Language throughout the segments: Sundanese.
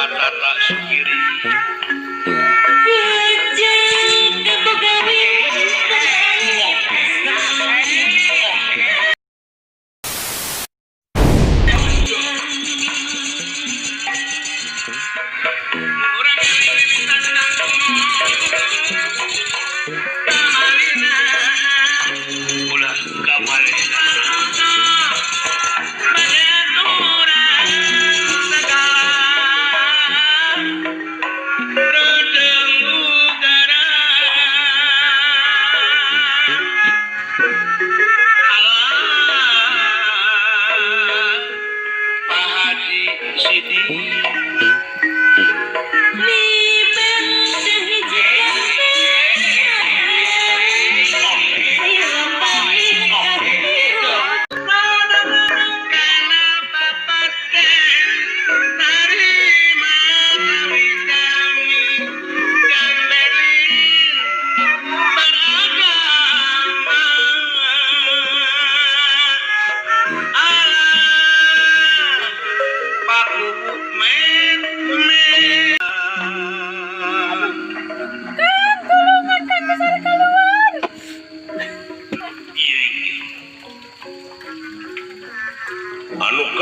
Katata Sugiri. Ulah kamalina.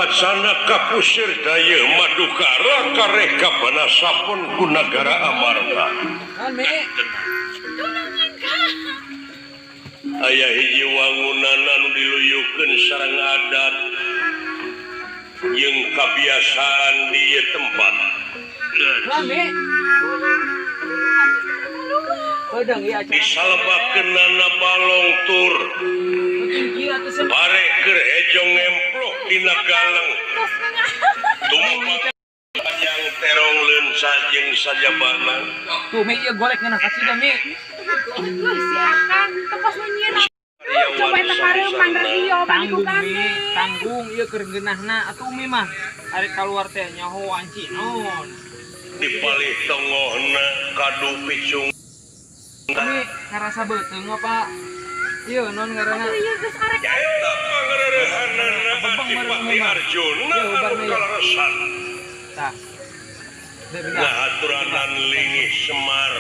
Sana kapusir daya madukara kareka banasapun ku nagara Amarta. Aya hiji wangunan anu diluyukeun sareng adat jeung kabiasaan di ieu tempat. Disalebakeunana balong tur bare keur hejo ngemplok dina galeng tumpang panjang terong leunsa jeung sajabana. Tuh mi ieu golek ngeunah kacida mi. Tuh si Akang tepos nu nyirah. Coba eta kareuman radio tanggung mi, tanggung ieu keur ngeunahna atuh umi mah arek kaluar teh nyaho anci naon. Di palih tongohna kadu picung. Umi ngarasa beuteung apa? Ieu non ngaranna. Atuh ieu geus arek. Eta pangrereuhanana Adipati Arjuna anu kaleresan. Tah. Ngahaturanan lingih Semar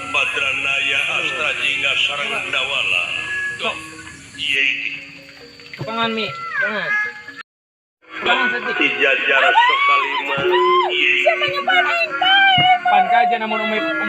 Badranaya Astra Jingga sareng Dawala. Tuh, ieu iki. Kepangan mi, kepangan. Kepangan saeutik. Dijajar Sokalima. Siapa nyeban aing teh? Pan kaja namun umi